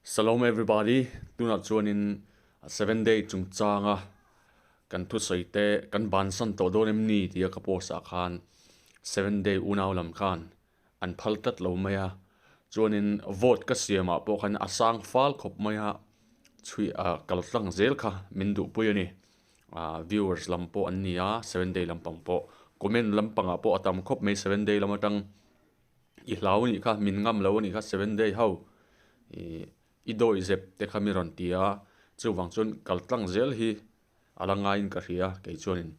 Shalom everybody, tunah chuanin seven day chungchanga kan thusawi te kan bansan tawh dawn em ni tia ka post ah khan seven day unau lam khan an phal tlat lo mai a, chuanin vote ka siam ah pawh khan a sang fal khawp mai a, chhui ah kal tlang zel kha min duhpui a ni, ah viewers lam pawh an ni a seven day lampang pawh comment lampang ah pawh a tam khawp mai seven day lam atang. I hlau anih kha, min ngam lo anih kha seven day ho ih i dawi zep te kha mi rawn ti a, chuvang chuan kal tlang zel hi a la ngaiin ka hria kei chuanin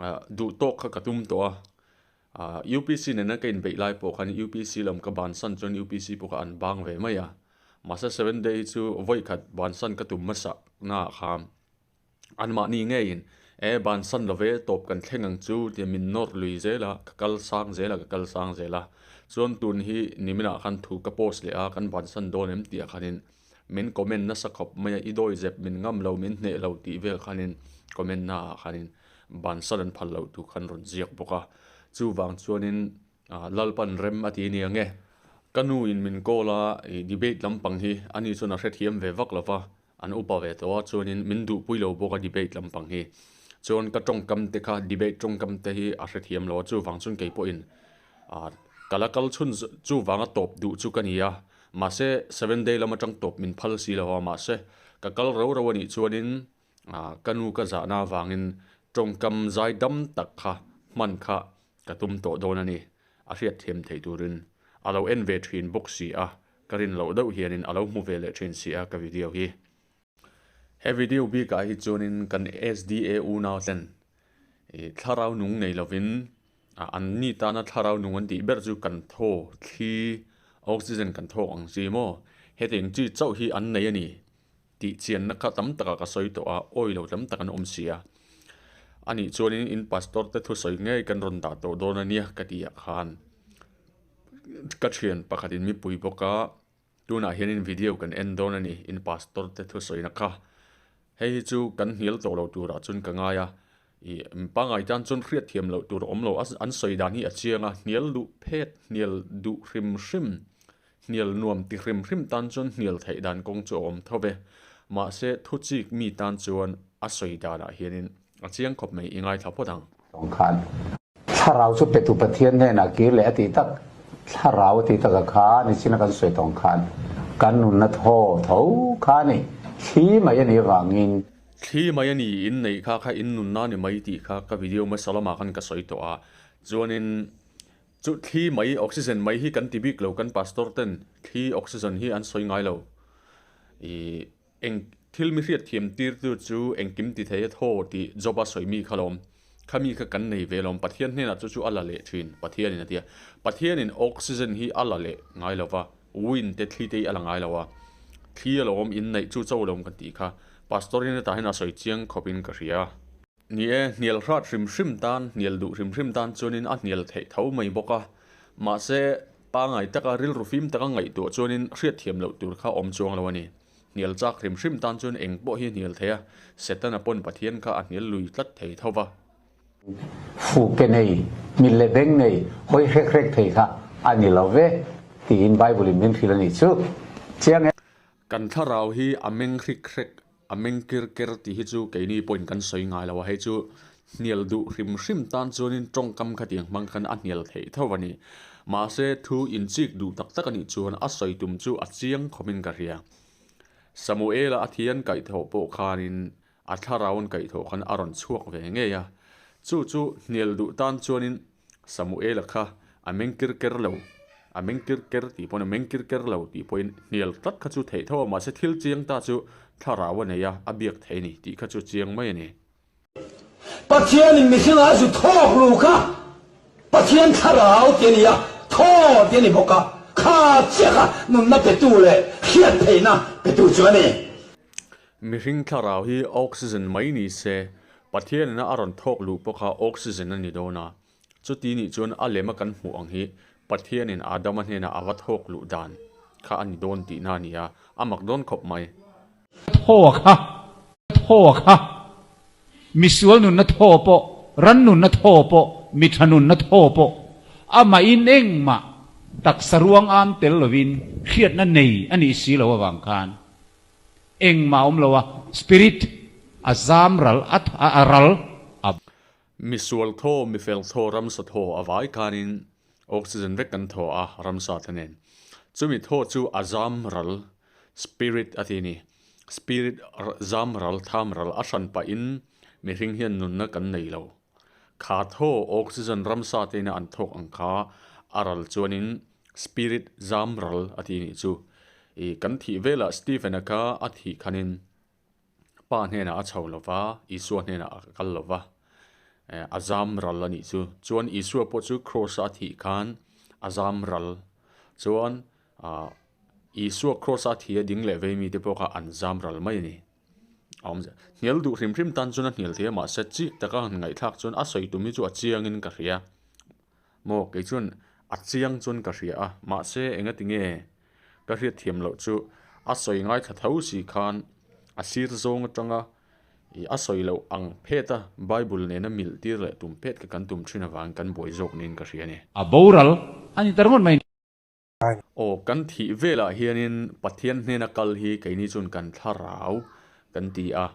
ah duh tawk kha ka tum tawh a, ah UPC nena ka inbeih lai pawh khan UPC lam ka bansan chuan UPC pawh kha an bang ve mai a, mahse seven day hi chu vawi khat bansan ka tum hmasa naah khan. Anmahni ngeiin, E, bansan lo ve, tawp kan thleng ang chu, tia min nawr lui zel a, ka kal sang zel a, ka kal sang zel a. Chuan tun hi niminah khan thu ka post leh a, kan bansan dawn em tih ah khanin min comment nasa khawp mai a, i dawi zep min ngam lo, min hneh lo tih vel khanin comment na ah khanin bansan an phal loh tur khan rawn ziak bawk a. Chuvang chuanin Lalpan rem a ti ania nge. Ka nu in min call a, i debate lampang hi ani chuan a hrethiam ve vak lo va, An upa ve tawh a, chuanin min duhpui lo bawk a debate lampang hi. Chuan ka tawngkam te kha debate tawngkam te hi a hrethiam lo a, chuvang chuan kei pawhin ah ka la kal chhun chuvanga tawp duh chu ka ni a, mahse seven day lam atang tawp min phal si lo a, mahse ka kal rau rau a nih chuanin ah ka nu ka zahna avangin tawngkam zai dam tak kha hman kha ka tum tawh dawn a ni, a hriatthiam theih turin a lo en ve thin bawk si a. Ka rin loh deuh hianin a lo hmu ve leh thin si a ka video hi. He video bikah hi chuanin kan SDA unau ten ih thlarau nung nei lovin an ni tana thlarau nung an tih ber chu kan thaw thli oxygen kan thawk ang chi maw hetiang chi chauh hi an nei a ni tih chianna kha tam takah ka sawi tawh a awi lo tam tak an awm si a. Anih chuanin in pastor te thusawi ngei kan rawn dah tawh dawn a nia ka tih ah khan. Ka thian pakhatin mipui bawk a, tunah hianin video kan en dawn a ni, in pastor te thusawina kha. Hei hi chu kan hnial tawh lo turah chuan ka ngai a, ih pangngai tan chuan hriat thiam loh tur a awm lo, an sawi dan hi a chiang a, hnial duh phet, hnial duh hrim hrim, hnial nuam ti hrim hrim tan chuan hnial theih dan kawng chu a awm tho ve. Mahse thu chik mi tan chuan a sawi danah hianin a chiang khawp mai, i ngaithla phawt ang. Khan. Thlarau chu petu Pathian hnenah kir leh a tih tak, thlarau a tih tak a kha nichin a kan sawi tawng khan kan nunna thaw tho kha a ni, thli mai a nih avangin. Thli mai a ni in neih kha kha in nunna a ni mai tih kha ka video hmasa lamah khan ka sawi tawh a, chuanin chu thli mai oxygen mai hi kan ti bik lo kan pastor ten thli oxygen hi an sawi ngai lo ih Eng thil mi hriat thiam tir tu chu engkim ti thei a thaw tih Job a sawi mi kha lawm. Kha mi kha kan nei ve lawm. Pathian hnenah chu chu a la leh thin. Pathianin a ti a. Pathianin oxygen hi a la leh ngai lo va, wind te thli te hi a la ngai lo a. Thli a lawm in neih chu cho lawm kan tih kha. Pastor in hetah hian a sawi chiang khawpin ka hria. Ni e, hnial hrat hrim hrim tan, hnial duh hrim hrim tan chuanin a hnial theih tho mai bawk a. Mahse, pangai taka rilru fim taka ngaihtuah chuanin hriatthiam loh tur kha awm chuang lo a ni. Hnial chak hrim hrim tan chuan eng pawh hi hnial thei a, Setana pawn Pathian kha a hnial lui tlat thei tho va. Fuke nei, mit leh beng nei, hawi hrek hrek thei kha a ni lo ve, tiin Bible in min hrilh a nih chu. Chiang e. Kan thlarau hi a meng hrik hrek, a meng kir ker tih hi chu keini pawhin kan sawi ngai lo a, hei chu hnial duh hrim hrim tan chuanin tawngkam khatiang hmang khan a hnial theih tho a ni. Mahse, thu inchik duh tak tak a nih chuan a sawi tum chu a chiang khawmin ka hria. Samuela a thian kaihthawh pawh khanin a thlarau'n kaihthawh khan a rawn chhuak ve ngei a. Chu chu hnial duh tan chuanin Samuela kha a meng kir ker lo, a meng kir ker tih pawhin a meng kir ker lo tih pawhin hnial tlat kha chu theih tho a, mahse thil chiang ta chu thlarau a nei a, a biak thei a ni tih kha chu chiang mai a ni. Pathianin mihringa a zu thawk lu kha Pathian thlarau ti a ni a, thaw ti a ni bawk a, kha chiah kha nunna petu leh hriat theihna petu chu a ni. Mihring thlarau hi oxygen mai ni se, Pathianina a rawn thawk luh pawh kha oxygen a ni dawn a, chuti nih chuan a lema kan hmuh ang hi Pathianin Adama hnenah a va thawk luh dan kha a ni dawn tihna a ni a, a mak dawn khawp mai. Thaw kha, thaw kha, misual nunna thaw pawh, ran nunna thaw pawh, mi tha nunna thaw pawh, amahin engmah taksa ruang am tel lovin hriatna nei a nih si lo avang khan. Engmah awm lo a, spirit a zam ral, a a ral, a. Misual thaw, mifel thaw, ramsa thaw a vai khanin oxygen vek kan thaw a, ramsa te nen. Chumi thaw chu a zam ral, spirit a ti ni. Spirit zam ral, tham ral a hran pahin mihring hian nunna kan nei lo. Kha thaw oxygen ramsa te ina an thawk ang kha a ral chuanin spirit zam ral a ti nih chu. I kan thih velah Stephen-a kha a thih khanin pa hnenah a chho lo va, Isua hnenah a kal lo va, a zam ral a nih chu. Chuan Isua pawh chu cross a thih khan a zam ral. Chuan Isua cross a thih a ding leh vei mite pawh kha an zam ral mai a ni. A awm zel. Hnial duh hrim hrim tan chuan a hnial thei a, mahse chik taka han ngaihthlak chuan a sawi tum hi chu a chiangin ka hria. Maw kei chuan a chiang chuan ka hria a, mahse engati nge ka hriat thiam loh chu a sawi ngaithla tho si khan a sir zawng atanga ih a sawi loh ang phet a Bible nena milh tir leh tum phet kha kan tum thin avangin kan buai zawk niin ka hria a ni. A boral a ni ta ringawt mai. Aw, kan thih velah hianin Pathian hnena kal hi keini chuan kan thlarau kan ti a,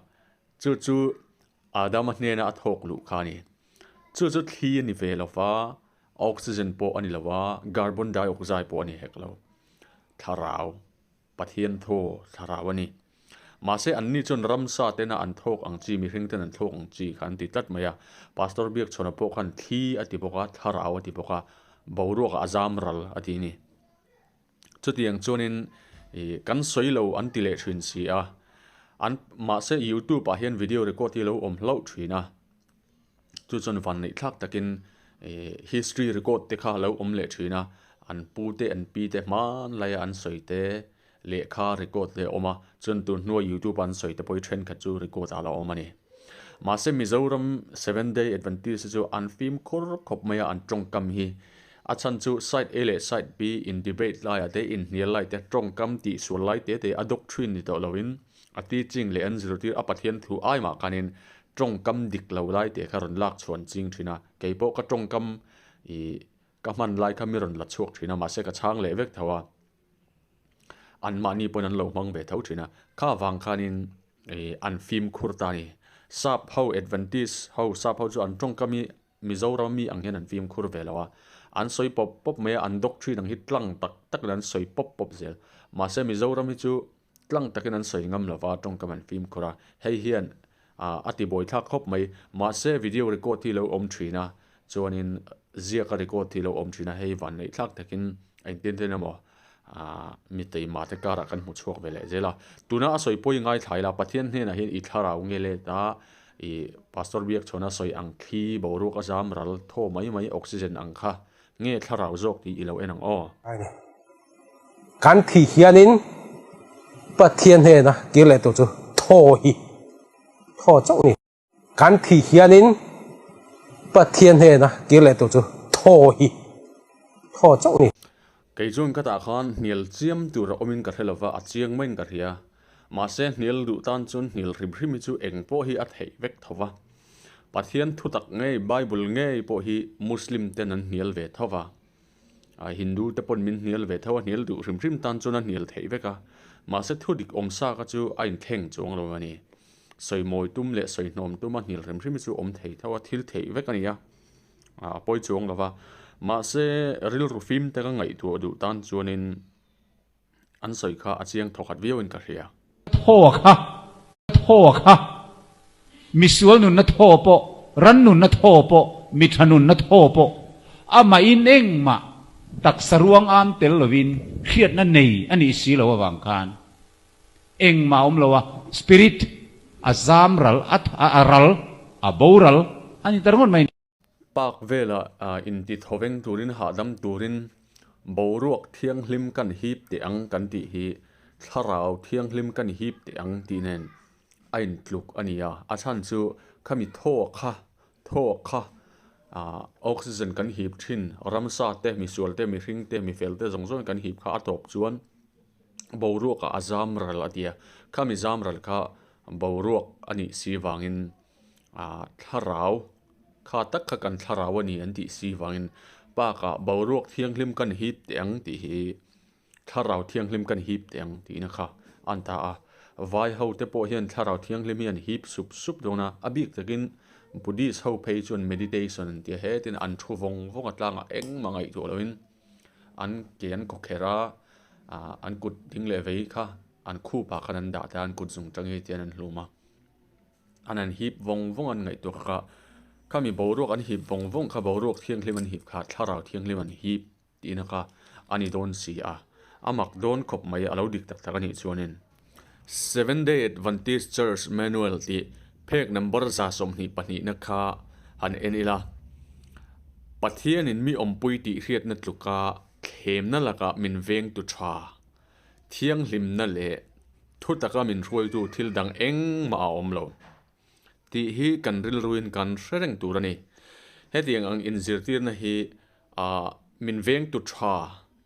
chu chu Adama hnena a thawk luh kha a ni. Chu chu thli a ni ve lo va, oxygen pawh a ni lo va, carbon dioxide pawh a ni hek lo. Thlarau. Pathian thaw thlarau a ni. Mahse anni chuan ramsa tena an thawk ang chi, mihring ten an thlawk ang chi kha an ti tlat mai a. Pastor Biakchhawna pawh khan thli a ti bawk a, thlarau a ti bawk a, boruakah a zam ral a ti a ni. Chutiang chuanin ih kan sawi lo an ti leh thin si a, an mahse youtube ah hian video record hi a lo awm hlauh thin a. Chu chuan van neih thlak takin ih history record te kha a lo awm leh thin a, an pu te an pi te hmanlaia an sawi te lehkha record te a awm a, chuan tun hnua youtube a an sawi te pawh hi thenkhat chu record ah a lo awm a ni. Mahse Mizoram Seventh Day Adventist te chu an fimkhur khawp mai a an tawngkam hi, a chhan chu side A leh side B in debate laiah te inhnial lai te tawngkam tihsual lai te te a doctrine ni tawh loin a teaching leh an zirtir a Pathian thu ai mah khanin Tawngkam dik lo lai teh kha rawn lak chhuan ching thin a, kei pawh ka tawngkam ih ka hman lai kha mi rawn la chhuak thin a, mahse ka chhang leh vek tho a, anmahni pawn an lo hmang ve tho thin a, kha vang khanin ih an fimkhur ta a ni. Sap ho Adventist ho sap ho chu an tawngkam hi Mizoram mi ang hian an fimkhur ve lo a, an sawi pawp pawp mai a, an doctrine ang hi tlang tak takin an sawi pawp pawp zel. Mahse Mizoram hi chu tlang takin an sawi ngam lo va, tawngkam an fimkhur a, hei hian a ti buaithlak khawp mai. Mahse video record hi lo awm thin a, chuanin ziaka record hi lo awm thin a, hei vanneihthlak takin engtin ten emaw mi teima te karah kan hmu chhuak ve leh zel a. Tuna a sawi pawh i ngaithla ila, Pathian hnenah hian i thlarau nge let a, I Pastor Biakchhawna sawi ang thli boruak a zam ral thaw mai mai oxygen ang kha nge thlarau zawk tih i lo en ang aw. Aini. Kan thih hianin Pathian hnena kir leh tur chu thaw hi thaw chauh ni. Kan thih hianin Pathian hnena kir leh tur chu thaw hi thaw chauh ni. Kei chuan ka tah khan hnial chiam tur a awmin ka hre lova, a chiang maiin ka hria. Mahse hnial duh tan chuan hnial hrim hrim hi chu eng pawh hi a theih vek tho va. Pathian thutak ngei, Bible ngei pawh hi Muslim ten an hnial ve tho va. Hindu te pawn min hnial ve tho a, hnial duh hrim hrim tan chuan a hnial theih vek a. Mahse thu dik awm sa kha chu a inthleng chuang lo a ni. Sawimawi tum leh sawihnawm tuma hnial hrim hrim hi chu awm thei tho a, thil theih vek a ni a. A pawi chuang lo va. Mahse rilru fim te ka ngaihtuah duh tan chuanin an sawi kha a chiang thawkhat viauin ka hria. Thaw kha, thaw kha, misual nunna thaw pawh, ran nunna thaw pawh, mi tha nunna thaw pawh, amahin engmah taksa ruang am tel lovin hriatna nei a nih si lo avang khan engmah a awm lo a, spirit a zam ral, a ral, a boral a ni ta ringawt mai. Park velah inti thaw veng turin hahdam turin boruak thianghlim kan hip teh ang kan tih hi thlarau thianghlim kan hip teh ang tih nen a intluk a ni a, a chhan chu khami thaw kha thaw kha ah oxygen kan hip thin ramsa te misual te mihring te mifel te zawng zawng kan hip kha a tawp chuan boruakah a zam ral a ti a, khami zam ral kha boruak a nih si vangin ah thlarau kha tak kha kan thlarau a ni an tih si vangin park ah boruak thianghlim kan hip teh ang tih hi thlarau thianghlim kan hip teh ang tihna kha a ni ta a. Vai ho te pawh hian thlarau thianghlim hi an hip sup sup dawn a, a bik takin Buddhist ho phei chuan meditation an ti a, hetin an thu vawng vawng a tlangah engmah ngaihtuah loin an ke an kaw kher a, ah an kut ding leh vei kha an khupah khan an dah ta a, an kut zung tang hi tian an hlum a, an han hip vawng vawng an ngaihtuah kha kha khami boruak an hip vawng vawng kha boruak thianghlim an hip kha thlarau thianghlim an hip. Tihna kha a ni dawn si a, a mak dawn khawp mai a lo dik tak tak a nih chuanin. Seventh Day Adventist Church Manual tih phek number 122 na kha han en ila, Pathianin mi awmpui tih hriatna tluka thlemna lakah min vengtu tha, thianghlimna leh thutaka min hruaitu thil dang engmah a awm lo. Tih hi kan rilruin kan hre reng tur a ni. Hetiang ang inzirtirna hi ah min vengtu tha,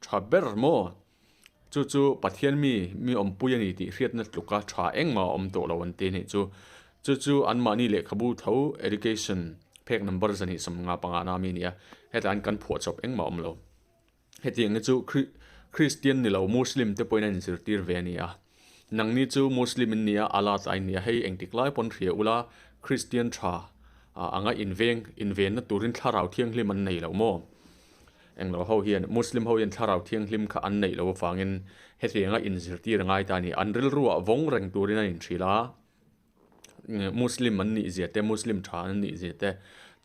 tha ber maw? Chu chu Pathian mi, mi awmpui a ni tih hriatna tluka tha engmah a awm tawh lo an ti a nih chu. Chu chu anmahni lehkhabu tho Education phek number 255 na mi a ni a, hetah hian kan phuahchawp engmah a awm lo. Hetiang hi chu Kristian ni lo Muslim te pawhin an inzirtir ve a ni a. Nangni chu Muslim in ni a, Allah ta in ni a, hei engtik lai pawn hria ula Kristian tha anga inveng invenna turin thlarau thianghlim an nei lo maw? Englo ho hian Muslim ho hian thlarau thianghlim kha an neih loh avangin hetianga inzirtir a ngai ta a ni. An rilruah vawng reng turin an inhrilh a, Muslim an nih zia te, Muslim tha an nih zia te,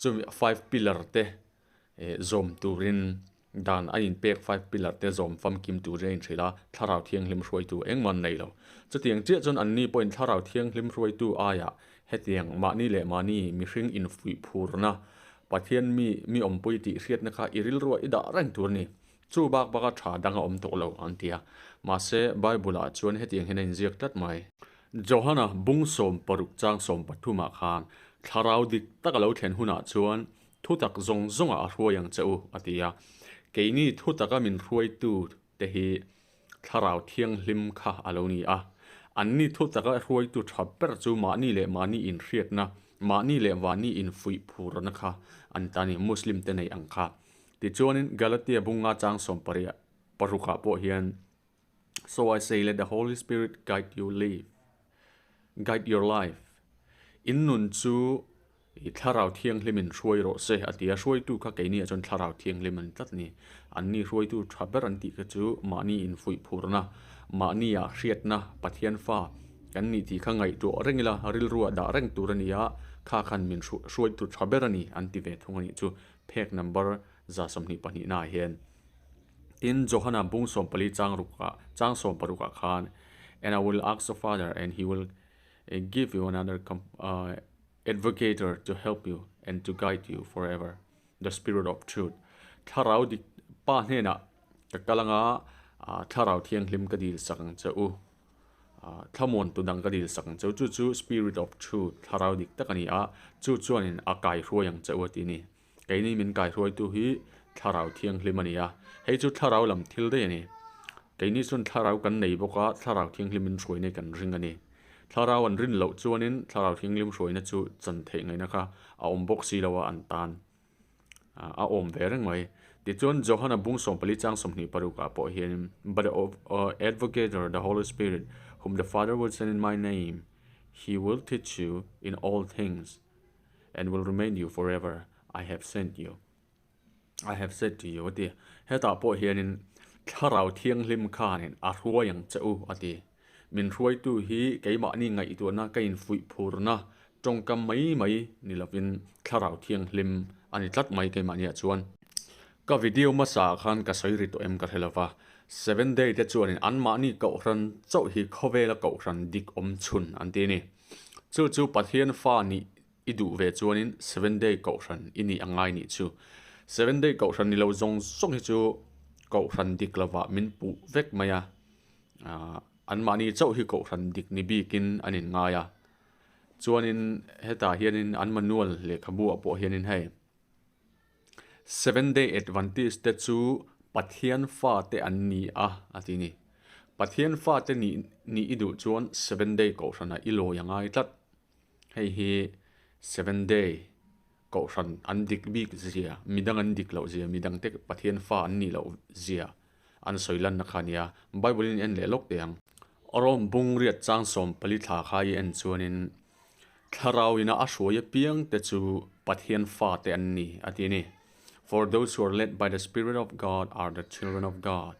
chumi five pillar te zawm turin dan a inpek five pillar te zawm famkim turin a inhrilh a, thlarau thianghlim hruaitu engmah an nei lo. Chutiang chiah chuan anni pawhin thlarau thianghlim hruaitu aiah hetiang mahni leh mahni mihring infuih phurna, Pathian mi mi awmpui tih hriatna kha i rilruah i dah reng tur a ni. Chu bak baka tha dang a awm tawh lo an ti a. Mahse, Bible-ah chuan hetiang hian a inziak tlat mai. Johana bung 16 chang 13 ah khan thlarau dik tak a lo thlen hunah chuan Thutak zawng zawngah a hruai ang che u, a ti a. Keini thutaka min hruaitu te hi Thlarau Thianghlim kha a lo ni a. Anni thutaka hruaitu tha ber chu mahni leh mahni inhriatna, mahni leh vahni infuih phurna kha an ta a ni, Muslim te nei ang kha. Tichuanin Galatia bunga chang sawmpariah parukah pawh hian, So I say let the Holy Spirit guide you live, guide your life. In nun chu i thlarau thianghlim in hruai rawh se a ti a, hruaitu kha keini ah chuan thlarau thianghlim an tlat ni. Anni hruaitu tha ber an tih kha chu mahni infuih phurna, mahni ah hriatna, Pathian fa kan nih tih kha ngaihtuah reng ila, rilru ah dah reng tur a ni a, kha khan min hruaitu tha ber a ni an ti ve thung a nih chu phek number 122 na ah hian. Tin, Johana bung 14 chang rukah chang 16 ah khan, And I will ask the Father, and he will give you another advocator to help you and to guide you forever, the Spirit of truth. Thlarau dik Pa hnenah ka kal anga, Thlarau Thianghlim ka dil sak ang che u. Thlamuan tu dang ka dil sak ang che u. Chu chu Spirit of truth, Thlarau dik tak a ni a, chu chuanin a kaihruai ang che u a ti a ni. Keini min kaihruaitu hi thlarau thianghlim a ni a, hei chu thlarau lam thil daih a ni. Keini chuan thlarau kan nei bawk a, thlarau thianghlim min hruaina hi kan ring a ni. Thlarau an rin loh chuanin thlarau thianghlim hruaina chu chan theih ngaihna kha a awm bawk si lo a, an tan a awm ve reng mai. Tichuan Johana bung 14 chang 26 ah pawh hianin, But the advocator, the Holy Spirit, whom the Father will send in my name, he will teach you in all things. and will remain you forever I have sent you I have said to you a ti hetah pawh hianin thlarau thianghlim khanin a hruai ang che u a ti min hruaitu hi keimahni ngaihtuahna ka infuih phurna tawngkam mai mai ni lovin thlarau thianghlim a ni tlat mai keimahniah chuan ka video hmasa ah khan ka sawi ri tawh em ka hre lova seven day te chuanin anmahni kohhran chauh hi khawvela kohhran dik awm chhun an ti a ni. Chu chu Pathian fa nih i duh ve chuanin Seven Day Kohhran i nih a ngai nih chu. Seven Day Kohhran ni lo zawng zawng hi chu Kohhran dik lovah min puh vek mai a, aah anmahni chauh hi Kohhran dik ni bikin an inngai a. Chuanin hetah hianin an manual lehkhabu ah pawh hianin hei. Seventh Day Adventist te chu Pathian fate an ni a, a ti ni. Pathian fate nih nih i duh chuan Seventh Day Kohhranah i lawi a ngai tlat. Hei hi Seventh Day Kohhran an dik bik zia, midang an dik loh zia, midang te Pathian fa an nih loh zia an sawi lanna kha a nia. Bible in en leh lawk teh ang. Rom bungriat chang 14 thla kha i en chuanin Thlarau ina a hruai apiang te chu Pathian fate an ni a ti a ni. For those who are led by the Spirit of God are the children of God.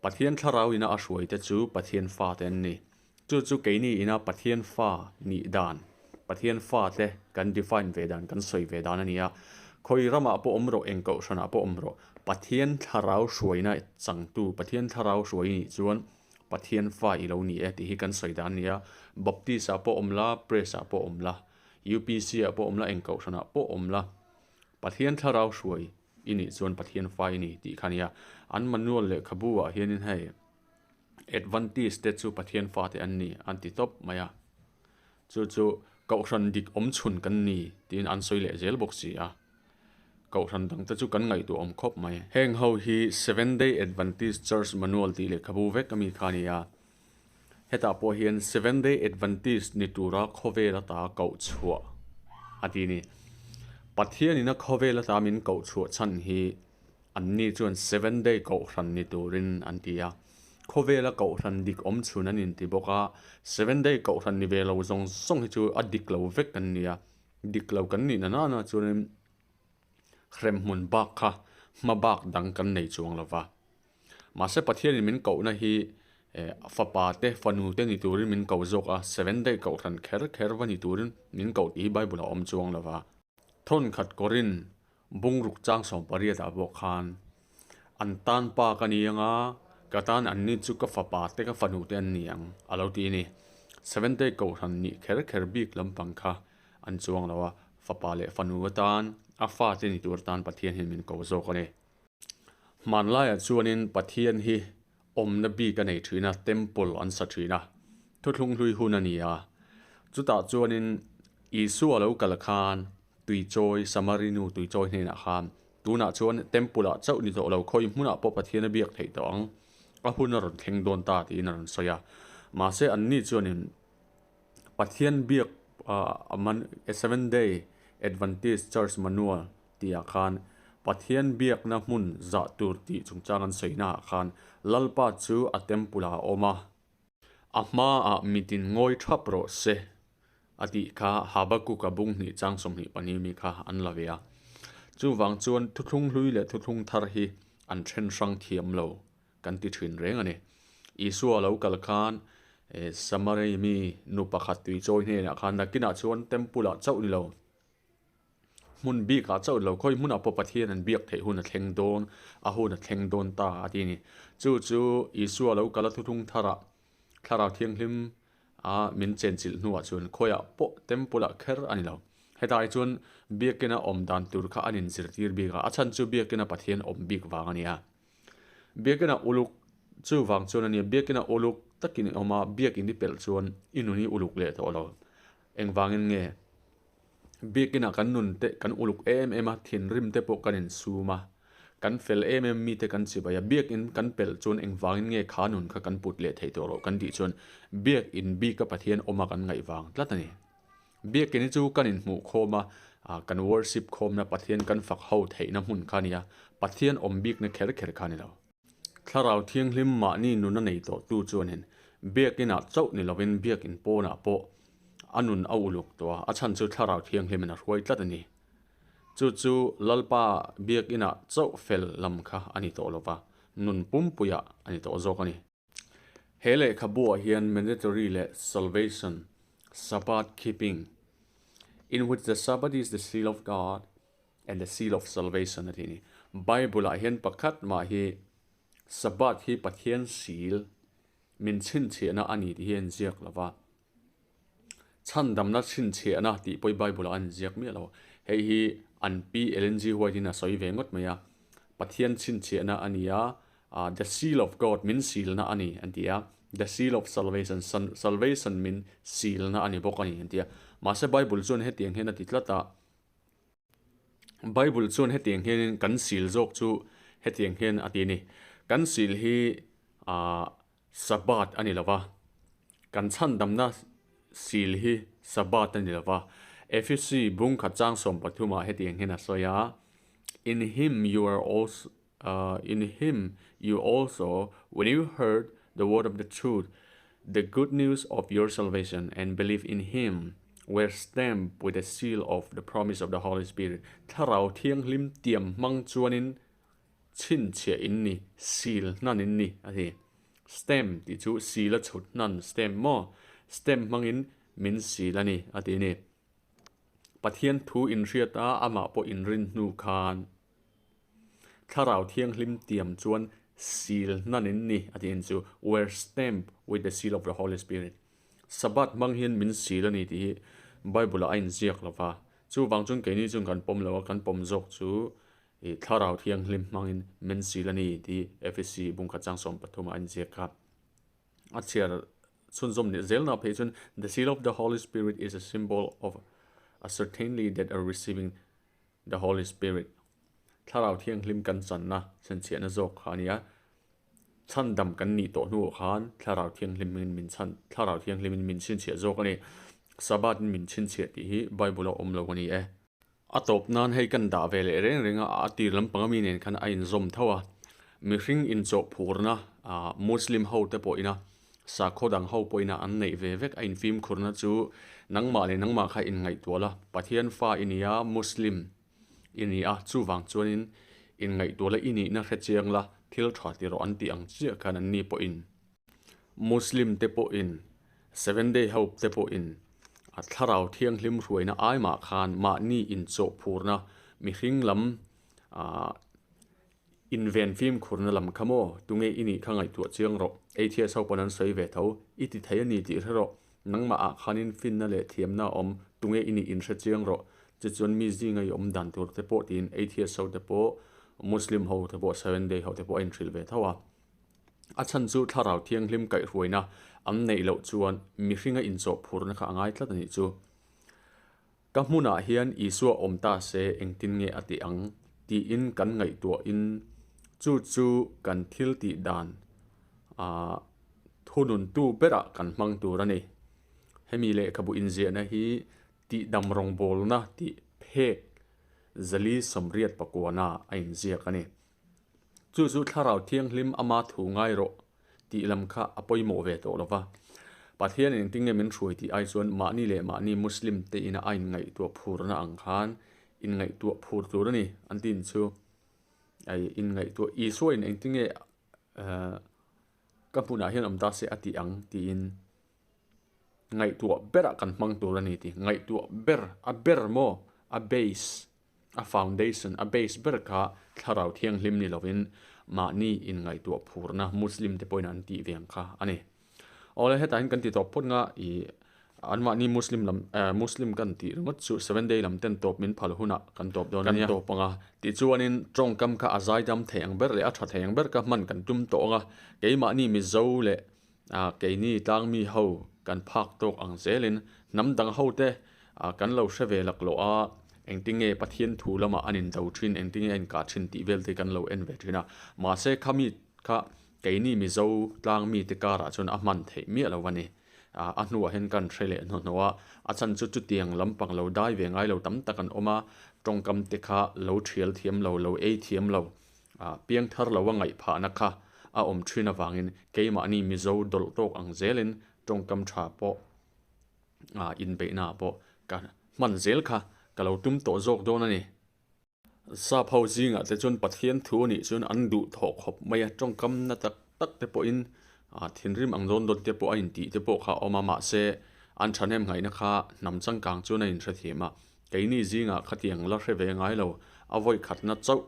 Pathian Thlarau ina a hruai te chu Pathian fate an ni. Chu chu keini ina Pathian fa nih dan, Pathian fate kan define ve dan, kan sawi ve dan a ni a. Khawi ramah pawh awm rawh, eng kohhranah pawh awm rawh, Pathian Thlarau hruaina changtu, Pathian Thlarau hruai nih chuan Pathian fa i lo ni e tih hi kan sawi dan a ni a, Baptist ah pawh awm la, Press ah pawh awm la, UPC ah pawh awm la, eng kohhran ah pawh awm la, Pathian thlarau hruai i nih chuan Pathian fa i ni tih kha a ni a. An manual lehkhabu ah hianin hei Adventist te chu Pathian fa te an ni an ti tawp mai a, chu chu kohhran dik awm chhun kan ni tiin an sawi leh zel bawk si a. Kohhran dangte chu kan ngaihtuah awm khawp mai. Heng ho hi Seventh Day Adventist Church Manual tih lehkhabu vek ami kha a ni a. Hetah pawh hian Seventh Day Adventist ni tura khawvel ata koh chhuah a ti a ni. Pathianina khawvel ata min koh chhuah chhan hi anni chuan Seventh Day Kohhran ni turin an ti a. Khawvela Kohhran dik awm chhun an inti bawk a, Seventh Day Kohhran ni ve lo zawng zawng hi chu a dik lo vek an ni a. Dik lo kan nih na nana chuanin hremhmun bak kha hma bak dang kan nei chuang lo va. Mahse Pathianin min kohna hi fapa te fanu te ni turin min ko zawk a, seven day kohhran kher kher va ni turin min koh tih hi Bible ah a awm chuang lo va. Thawnkhat Korin Bungruk chang 18 ah pawh khan an tan pa ka ni ang a, ka tan an ni chu ka fapa te ka fanu te an ni ang a lo ti a ni. Seventh Day Kohhran nih kher kher bik lampang kha an chuang lo a, fapa leh fanu atan a fate ni tur atan Pathian hian min ko zawk a ni. Hmanlaiah chuanin Pathian hi awmna bik a nei thin a, temple an sa thin a, thuthlung hlui hun a ni a. Chutah chuanin Isua lo kal khan tuichawi, Samari nu tuichawi hnenah khan tunah chuan temple ah chauh ni tawh lo, khawi hmunah pawh Pathian a biak theih tawh ang, a hun a rawn thleng dawn ta tiin a rawn sawi a. Mahse anni chuanin Pathian biak ah Seventh Day Adventist Church Manual tihah khan Pathian biakna hmun zah tur tih chungchang an sawinaah khan Lalpa chu a temple ah a awm a, a hmaah mitin ngawi thap rawh se a tih kha Habakkuk-a bung hnih chang 22 mi kha an la ve a. Chuvang chuan thuthlung hlui leh thuthlung thar hi an then hrang thiam lo kan ti thin reng a ni. Isua lo kal khan Samari mi nu pakhat tuichawi hnenah khan nakinah chuan temple ah chauh ni lo, Hmun bikah chauh lo khawi hmunah pawh Pathian an biak theih hun a thleng dawn, a hun a thleng dawn ta a ti a ni. Chu chu Isua lo kal a thuthlung tharah Thlarau Thianghlim a min chenchilh hnuah chuan khawiah pawh temple ah kher a ni lo. Hetah hi chuan biakina awm dan tur kha an inzirtir bik a, a chhan chu biakina Pathian awm bik vang a ni a. Biakina uluk chu vang chuan a ni a, biakina uluk takin i awm a, biakin i pelh chuan i nun i uluk leh tawh lo. Engvangin nge? Biakinah kan nun te kan uluk em em a, thinrim te pawh kan insum a, kan fel em em mite kan chibai a, biakin kan pelh chuan engvangin nge kha nun kha kan put leh theih tawh loh kan tih chuan biakin bika Pathian awma kan ngaih vang tlat a ni. Biakin hi chu kan inhmuh khawm a, kan worship khawmna Pathian kan fak ho theihna hmun kha a ni a, Pathian awm bikna kher kher kha a ni lo. Thlarau Thianghlim mahni nun a nei tawh tu chuanin biakinah chauh ni lovin biakin pawnah pawh a nun a uluk tawh a, a chhan chu Thlarau Thianghlimin a hruai tlat a ni. Chu chu Lalpa biakinah chauh fel lam kha a ni tawh lova, nun pumpuiah a ni tawh zawk a ni. He lehkhabuah hian mandatory leh salvation, Sabbath keeping, in which the Sabbath is the seal of God, and the seal of salvation a tih a ni. Bible ah hian pakhat mah hi Sabbath hi Pathian seal min chhinchhiahna a ni tih hi a inziak lo va, chhandamna chhinchhiahna tih pawh hi Bible ah a inziak miah lo. Hei hi an Pi Ellen G. White in a sawi ve ngawt mai a, Pathian chhinchhiahna a ni a, the seal of God min seal na a ni an ti a, the seal of salvation, salvation min seal na a ni bawk a ni an ti a. Mahse Bible chuan hetiang hian a ti tlat a. Bible chuan hetiang hianin kan sil zawk chu hetiang hian a ti a ni. Kan sil hi ah Sabbath a ni lo va, kan chhandamna sil hi Sabbath a ni lo va. Ephesi bungkhat chang 13 ah hetiang hian a sawi a, In him you are also in him you also when you heard the word of the truth, the good news of your salvation and believe in him were stamped with the seal of the promise of the Holy Spirit. Thlarau Thianghlim tiam hmang chuanin chhinchhiah in ni, seal hnan in ni a ti. Stamp tih chu seal a chhut hnan, stamp maw? Stamp hmangin min seal a ni a ti a ni. Pathian thu inhriat a, amah pawh inrin hnu khan Thlarau Thianghlim tiam chuan seal hnan in ni a ti en chu, were stamped with the seal of the Holy Spirit. Sabbath hmang hian min seal a ni tih hi Bible ah a inziak lo va, chuvang chuan keini chuan kan pawm lo a, kan pawm zawk chu i Thlarau Thianghlim hmangin min seal a ni tih Efesi bungkhat chang 13 ah a inziak kha. A chhiar chhunzawm leh zelna phei chuan The seal of the Holy Spirit is a symbol of a certainly that a receiving the Holy Spirit, Thlarau Thianghlim kan channa chhenchhiahna zawk kha a ni a. Chhandam kan nih tawh hnuah khan Thlarau Thianghlimin min chhan, Thlarau Thianghlimin min chhinchhiah zawk a ni. Sabbath-in min chhinchhiah tih hi Bible-a awm lo a ni e. A tawp nan hei kan dah ve leh reng reng a, a tir lampang ami nen khan a inzawm tho a. Mihring inchawhphurna Muslim ho te pawhina Sakhaw dang ho pawhin a an neih ve vek a infimkhurna chu nangmah leh nangmah kha inngaihtuah la, Pathian fa i ni a, Muslim i ni a, chuvang chuanin inngaihtuah la i nihna hre chiang la, thil tha ti rawh an tih ang chiah khan an ni pawhin Muslim te pawhin Seven Day ho te pawhin a thlarau thianghlim hruaina ai mah khan mahni inchawhphurna mihring lam ah Inven fimkhurna lam kha maw? Tunge i nih kha ngaihtuah chiang rawh. Atheist ho pawn an sawi ve tho. I ti thei a ni tih hre rawh. Nangmah ah khanin finna leh thiamna a awm. Tunge i nih inhre chiang rawh. Tichuan mi zinga i awm dan tur te pawh tiin atheist ho te pawh, Muslim ho te pawh, Seven Day ho te pawh a inhrilh ve tho a. A chhan chu Thlarau Thianghlim kaihhruaina an neih loh chuan mihringa inchawhphurna kha a ngai tlat a nih chu. Ka hmunah hian Isua awm ta se engtin nge a tih ang? tiin kan ngaihtuahin chu chu kan thil tih dan ah thununtu berah kan hmang tur a ni. Hemi lehkhabu inziahna hi tihdam rawngbawlna tih phek zali 80 pakuana a inziak a ni. Chu chu Thlarau Thianghlim ama thu ngai rawh tih lam kha a pawimawh ve tawh lo va. Pathian engtin nge min hruai tih ai chuan mahni leh mahni Muslim te ina a inngaihtuah phurna ang khan inngaihtuah phur tur a ni an tin chu. Ai inngaihtuah Isua in engtin nge ka hmunah hian awm ta se a tih ang tiin ngaihtuah berah kan hmang tur a ni tih ngaihtuah ber a ber maw a base A foundation, a base ber kha Thlarau Thianghlim ni lovin mahni inngaihtuah phurna Muslim te pawhin an tih ve ang kha a ni. Awle hetah hian kan ti tawp phawt nga i anmahni Muslim lam eh Muslim kan tih ringawt chu Seven Day lam ten tawp min phal hunah kan tawp dawn a nia. Kan tawp ang a, tichuanin tawngkam kha a zaidam thei ang ber leh a tha thei ang ber kha hman kan tum tawh ang a, keimahni Mizo leh A keini tlangmi ho kan phak tawk ang zelin hnam dang ho te kan lo hre ve laklawh a, engtinge Pathian thu lamah an indo thin, engtinge a inkah thin tih vel te kan lo en ve thin a. Mahse khami kha keini Mizo tlangmi te karah chuan a hman theih miah lo a ni. A hnuah hian kan hre leh hnawhhnawh a, a chhan chu chutiang lampang lo dai ve ngai lo tam tak an awm a, tawngkam te kha lo thial thiam lo, lo ei thiam lo. Piangthar lo a ngaih phahna kha a awm thin avangin keimahni Mizo dawlh tawk ang zelin tawngkam tha pawh inbeihna pawh ka hman zel kha ka lo tum tawh zawk dawn a ni. Sap ho zingah te chuan Pathian thu a nih chuan an duh thawh khawp mai a, tawngkam na tak tak te pawhin thinrim ang dawn dawn te pawh a intih te pawh kha a awm a, mahse an thahnem ngaihna kha hnam changkang chuan a inhrethiam a, keini zingah khatiang la hre ve ngai lo, a vawikhatna chauh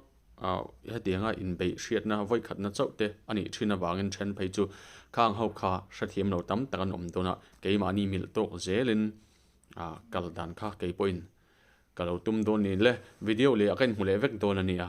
Hetianga inbeih hriatna vawikhatna chauh te a nih thin avangin then phei chu khang ho kha hrethiam lo tam tak an awm dawn a, keimahni milh tawk zelin kal dan kha kei pawhin ka lo tum dawn ni le. Video leh ah ka inhmu leh vek dawn a nia.